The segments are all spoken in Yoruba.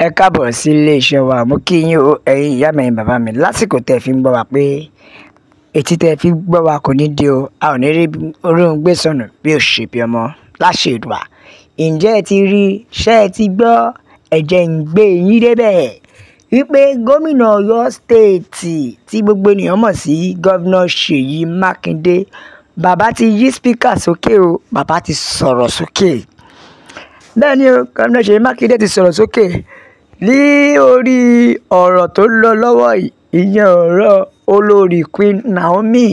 Ẹ káàbọ̀ sí iléeṣẹ́ wa. Mo kí yín o, ẹ̀yin ìyá mi, ẹ̀yin bàbá mi. Lásìkò tẹ́ fi ń gbọ́ wa pé etí tẹ́ fi ń gbọ́ wa kò ní di o. A ò ní rí orun gbé sọnù bí ó ṣe bí ọmọ láṣẹ Èdùà. Ǹjẹ́ ẹ ti rí? Ṣé ẹ ti gbọ́? Ẹ jẹ́ ń gbé yín débẹ̀. Wípé gómìnà Ọ̀yọ́ State tí gbogbo ènìyàn mọ̀ sí Governor Ṣèyí Mákindé, bàbá ti yí speaker sókè o, bàbá ti sọ̀rọ̀ sókè. Bẹ́ẹ̀ ni o, Governor Ṣèyí Mákindé ti sọ̀rọ̀ sókè ní orí ọ̀rọ̀ tó ń lọ lọ́wọ́ yìí, ìyẹn ọ̀rọ̀ olórí Queen Naomi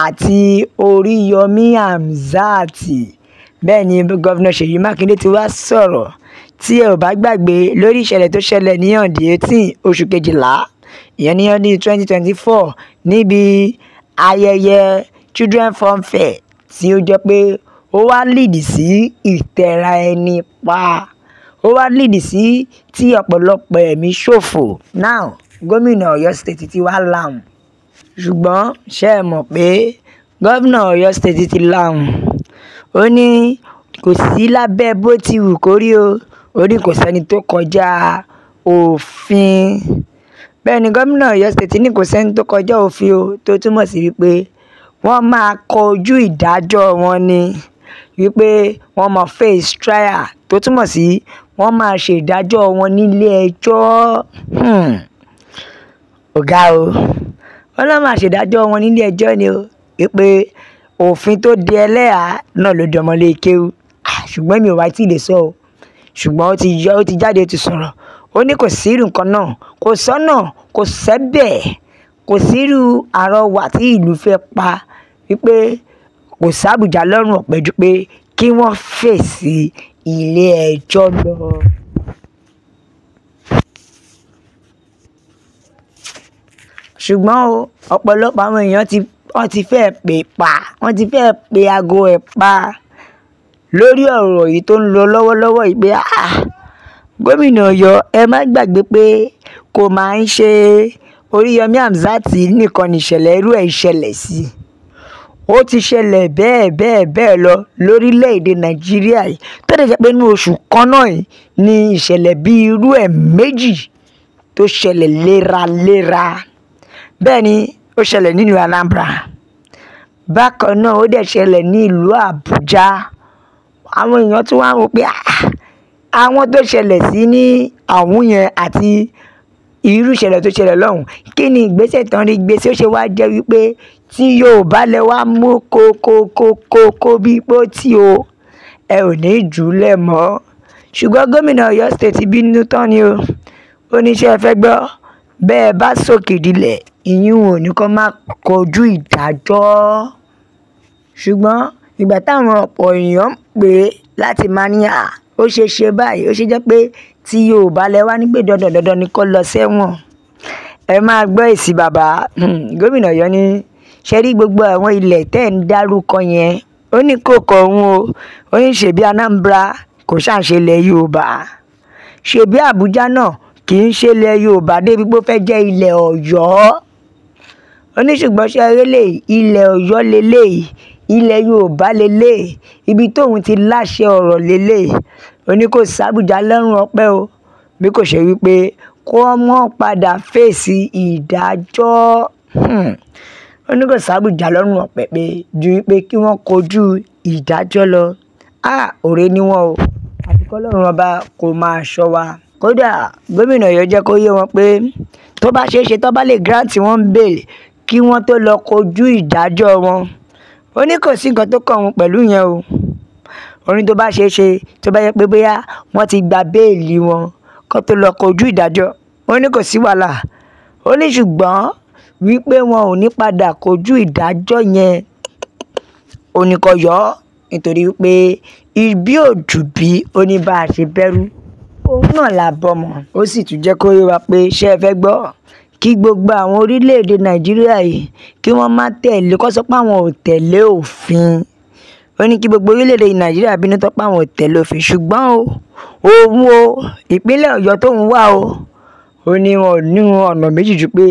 àti Oríyọmí Hamzat. Bẹ́ẹ̀ ni Governor Ṣèyí Mákindé ti wá sọ̀rọ̀. Tí ẹ ò bá gbàgbé lórí ìṣẹ̀lẹ̀ tó ṣẹlẹ̀ ní on the 18 oṣù kejìlá, ìyẹn ní ọdún 2024 níbi ayẹyẹ Children Fun Fair tí ó jẹ́ pé ó wá lead sí ìtẹra ẹni pa. Ó wá lead sí tí ọ̀pọ̀lọpọ̀ ẹ̀mí ṣòfò. Now, gómìnà Ọ̀yọ́ State ti wá lahùn. Ṣùgbọ́n ṣé ẹ mọ̀ pé gómìnà Ọ̀yọ́ State ti lahùn? Ó ní kò sí lábẹ́ bó ti wù kó rí o. Ó ní kò sẹ́ni tó kọjá òfin. Bẹ́ẹ̀ ni gómìnà Ọ̀yọ́ State ní kò sẹ́ni tó kọjá òfin o, tó túmọ̀ sí wípé wọ́n máa kojú ìdájọ́ wọn ni. Wípé wọ́n máa face trial, tó túmọ̀ sí wọ́n máa ṣe ìdájọ́ wọn nílé ẹjọ́. Ọ̀gá o. Wọ́n ló máa ṣe ìdájọ́ wọn nílé ẹjọ́ ni o. Wípé òfin tó di ẹlẹ́hà náà ló di ọmọlé kéwú. Ṣùgbọ́n mi ò wá tí ì lè sọ o. Ṣùgbọ́n ó ti yọ, ó ti jáde, ó ti sọ̀rọ̀. Ó ní kò sí irú nǹkan náà, kò sọ́nà, kò sẹ́bẹ̀, kò sí irú àrọwà tí ìlú fẹ́ pa. Wípé kò sábùjá lọ́rùn ọ̀pẹ ju pé kí wọ́n fèsì ilé ẹjọ́ lọ. Ṣùgbọ́n o, ọ̀pọ̀lọpọ̀ àwọn èèyàn ti, wọ́n ti fẹ́ pè pa, wọ́n ti fẹ́ pe ago ẹ̀ pa lórí ọ̀rọ̀ yìí tó ń lọ lọ́wọ́lọ́wọ́ yìí pé, gómìnà Ọ̀yọ́, ẹ má gbàgbé pé kò máa ń ṣe Oríyọmí Hamzat nìkan nìṣẹ̀lẹ̀ irú ẹ̀ ṣẹlẹ̀ sí. Ó ti ṣẹlẹ̀ bẹ́ẹ̀ bẹ́ẹ̀ bẹ́ẹ̀ lọ lórílẹ̀-èdè Nàìjíríà yìí. Tó dẹ̀ jẹ́ pé inú oṣù kan náà yìí ni ìṣẹ̀lẹ̀ bí irú ẹ̀ méjì tó ṣẹlẹ̀ léraléra. Bẹ́ẹ̀ ni ó ṣẹlẹ̀ nílùú Anambra. Bákan náà ó dẹ̀ ṣẹlẹ̀ ní ìlú Àbújá. Àwọn èèyàn tún wá ń wò pé, àwọn tó ṣẹlẹ̀ sí ní ọ̀hún yẹn àti irú ìṣẹ̀lẹ̀ tó ṣẹlẹ̀ lọ́hùn. Kí ni ìgbésẹ̀ tán rí gbé tí ó ṣe wá jẹ́ wípé tí Yorùbá lẹ wá mú kó kó kó kó kó bí pé ó tí o, ẹ ò ní jù ú lẹ̀ mọ́. Ṣùgbọ́n gómìnà Ọ̀yọ́ State bínú tán ni o. Ó ní ṣé ẹ fẹ́ gbọ́? Bẹ́ẹ̀ bá sókè dilẹ̀, ìyún ò ní kó má kojú ìdájọ́. Ṣùgbọ́n ìgbà táwọn ọ̀pọ̀ èèyàn ń pè é láti máa ní, ó ṣe ṣe báyìí, ó ṣe jẹ́ pé tí Yorùbá lẹ wá ní pé dandan dandan ni kó lọ sẹ́wọ̀n. Ẹ máa gbọ́ èsì bàbá. Gómìnà Ọ̀yọ́ ní ṣé rí gbogbo àwọn ilẹ̀ tẹ́ ń dárúkọ yẹn. Ó ní kò kọ òun o. Ó ní ṣèbí Anambra kò ṣàǹṣe ilẹ̀ Yorùbá. Ṣèbí Àbújá náà kì í ṣe ilẹ̀ Yorùbá débi pé ó fẹ́ jẹ́ ilẹ̀ Ọ̀yọ́. Ó ní ṣùgbọ́n ṣé ẹ rí eléyìí, ilẹ̀ Ọ̀yọ́ leléyìí, ilẹ̀ Yorùbá leléyìí, ibi tóun ti láṣẹ ọ̀rọ̀ leléyìí. Ó ní kò sábùjá lọ́rùn ọpẹ́ o. Bí kò ṣe wípé kó mọ́ padà fèsì ìdájọ́. Ó ní kò sábùjá lọ́rùn ọpẹ́ pé ju wípé kí wọ́n kojú ìdájọ́ lọ. Òré ni wọ́n o. Àfi k'Ọlọ́run ọba kó máa ṣọ́ wa. Kódà gómìnà Ọ̀yọ́ jẹ́ kó yé wọn pé tó bá ṣe é ṣe tó bá lè grant wọn bail kí wọ́n tó lọ kojú ìdájọ́ wọn. Ó ní kò sí nǹkan tó kàn wọ́n pẹ̀lú ìyẹn o. Ó ní tó bá ṣe é ṣe tó bá yẹ pé bóyá wọ́n ti gba béèlì wọn kó tó lọ kojú ìdájọ́. Ó ní kò sí wàhálà. Ó ní ṣùgbọ́n wípé wọn ò ní padà kojú ìdájọ́ yẹn. Ó ní kó yọ ọ́ nítorí wípé ibi ò jù bí ó ní bá a ṣe bẹ̀rù. Òun náà là bọ́mọ. Ó sì tún jẹ́ kó yé wa pé ṣé ẹ fẹ́ gbọ́? Kí gbogbo àwọn orílẹ̀-èdè Nàìjíríà yìí kí wọ́n má tẹ̀lé, kó sọ pé àwọn ò tẹ̀lé òfin. Ó ní kí gbogbo orílẹ̀-èdè Nàìjíríà bínú tán pé àwọn ò tẹ̀lé òfin. Ṣùgbọ́n o, òun o, ìpínlẹ̀ Ọ̀yọ́ tó ń wà o, ó ní wọn ò ní ọ̀nà méjì ju pé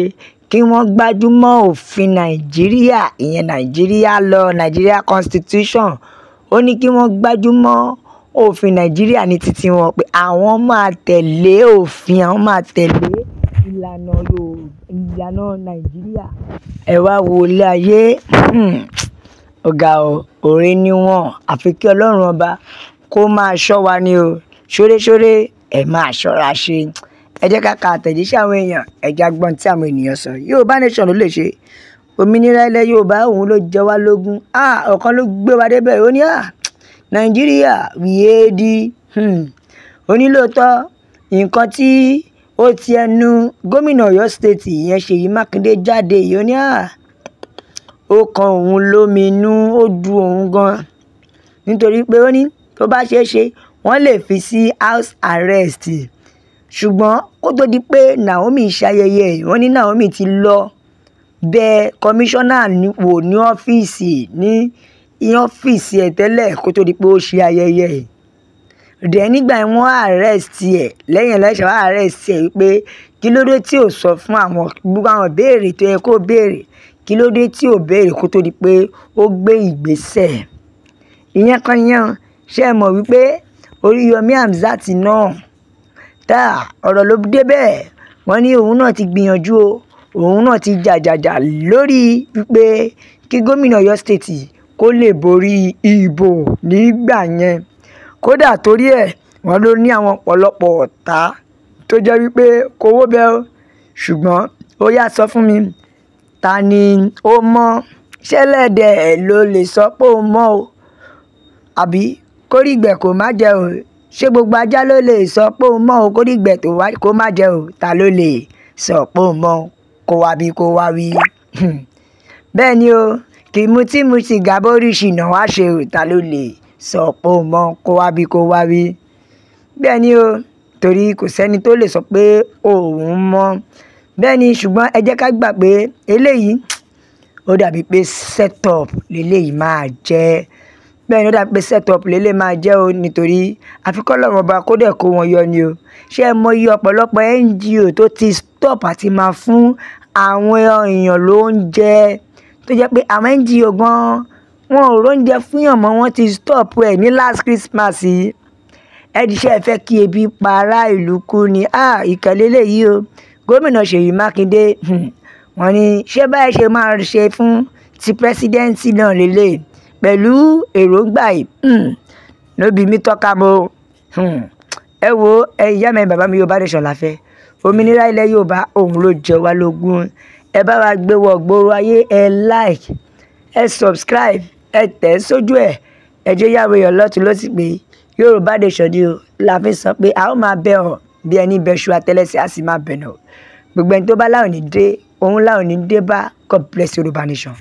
kí wọ́n gbájúmọ́ òfin Nàìjíríà, ìyẹn Nàìjíríà law, Nàìjíríà constitution. Ó ní kí wọ́n gbájúmọ́ òfin Nàìjíríà ní títí wọn, pé àwọn máa tẹ̀lé òfin, àwọn máa tẹ̀lé ìlànà ìlànà Nàìjíríà. Ẹ wá wo ilé ayé, ọ̀gá o, òre níwọ̀n, àfi kí Ọlọ́run ọba kó máa ṣọ́ wa ni o. Ṣóréṣóré, ẹ máa ṣọ́ra ṣe. Ẹ jẹ́ ká ka àtẹ̀jíṣẹ́ àwọn èèyàn, ẹ jẹ́ á gbọ́n tí àwọn ènìyàn sọ. Yorùbá Nation ló lè ṣe. Òmìnira ilẹ̀ Yorùbá òun ló jẹ wá lógún. Ọ̀kan ló gbé wa débẹ̀. Ó ní Nàìjíríà wíyéèdì. Ó ní lóòótọ́ nǹkan tí ó ti ẹnu gómìnà Ọ̀yọ́ State ìyẹn Ṣèyí Mákindé jáde yìí, ó ní ó kan òun lóminú, ó du òun gan. Nítorí pé ó ní tó bá ṣe é ṣe, wọ́n lè fi sí house arrest. Ṣùgbọ́n kó tó di pé Naomi ṣayẹyẹ, wọ́n ní Naomi ti lọ bẹ kọmíṣánná wò ní ọ́fíìsì, ní ọ́fíìsì ẹ̀ tẹ́lẹ̀ kó tó di pé ó ṣe ayẹyẹ yìí. Dẹ̀ nígbà yẹn wọ́n arrest ẹ̀, lẹ́yìn lẹ́sẹ̀ wọ́n arrest ẹ̀ wípé kí ló dé tí ò sọ fún àwọn gbogbo àwọn ìbéèrè tó yẹ kó béèrè, kí ló dé tí ò béèrè kó tó di pé ó gbé ìgbésẹ̀. Ìyẹn kan yẹn, ṣé ẹ mọ̀ wípé Oríyọmí Hamzat náà tá ọ̀rọ̀ ló dé bẹ́ẹ̀, wọ́n ní òun náà ti gbìyànjú o, òun náà ti jàjàjà lórí wípé kí gómìnà Ọ̀yọ́ State kó lè borí ìbò nígbà yẹn. Kódà torí ẹ̀ wọ́n ló ní àwọn ọ̀pọ̀lọpọ̀ ọ̀tá tó jẹ́ wípé kò wó bẹ́ẹ̀ o. Ṣùgbọ́n ó yá sọ fún mi, ta ni ó mọ̀? Ṣẹlẹ́dẹ̀ ló lè sọ pé ó mọ̀ o? Àbí kórìgbẹ́ kò má jẹ o? Ṣé gbogbo ajá ló lè sọ pé ó mọ̀ o? Kórìgbẹ́ kó má jẹ o? Ta ló lè sọ pé ó mọ̀? Kó wá bí kó wá wí. Bẹ́ẹ̀ ni o, kì í mutí mu sìgá bórí ṣìnà wá ṣe o. Ta ló lè sọ pé ó mọ̀? Kó wá bí kó wá wí. Bẹ́ẹ̀ ni o, torí kò sẹ́ni tó lè sọ pé òun mọ̀. Bẹ́ẹ̀ ni, ṣùgbọ́n ẹ jẹ́ ká gbà pé eléyìí ó dàbí pé set up leléyìí máa jẹ́. Bẹ́ẹ̀ ni, ó dàbí pé set up leléyìí máa jẹ́ o, nítorí àfi kí Ọlọ́run ọba kó dẹ̀ kó wọn yọ ni o. Ṣé ẹ mọ iye ọ̀pọ̀lọpọ̀ NGO tó ti stop àti máa fún àwọn èèyàn lóúnjẹ, tó jẹ́ pé àwọn NGO gan wọn ò róúnjẹ fún yàn mọ́, wọ́n ti stop ẹ̀ ní last Christmas yìí. Ẹ di ṣé ẹ fẹ́ kí ebi pa ará ìlú kú ni? Ìkà leléyìí o. Gómìnà Ṣèyí Mákindé, wọ́n ní ṣé báyìí ṣe máa ṣe fún ti presidency náà lélẹ̀ pẹ̀lú èròǹgbà yìí. No be me talk am o. Ẹ wo, ẹ̀yin ìyá mi, bàbá mi, Yorùbá Nation la fẹ́. Òmìnira ilẹ̀ Yorùbá òun ló jẹ wá lógún. Ẹ bá wa gbé wọ gbòòrò ayé, ẹ like, ẹ subscribe, ẹ tẹ̀ sójú ẹ̀. Ẹ jẹ́ yàwó èèyàn lọ́tùn lósì pé Yorùbá Nation ni o. La fi sọ pé a ó máa bẹ̀ ọ́ bí ẹni bẹṣu àtẹlẹsẹ̀, á sì máa bẹ̀nà. Gbogbo ẹni tó bá láwọn ní dé, òun láwọn ní dé bá. God bless Yorùbá Nation.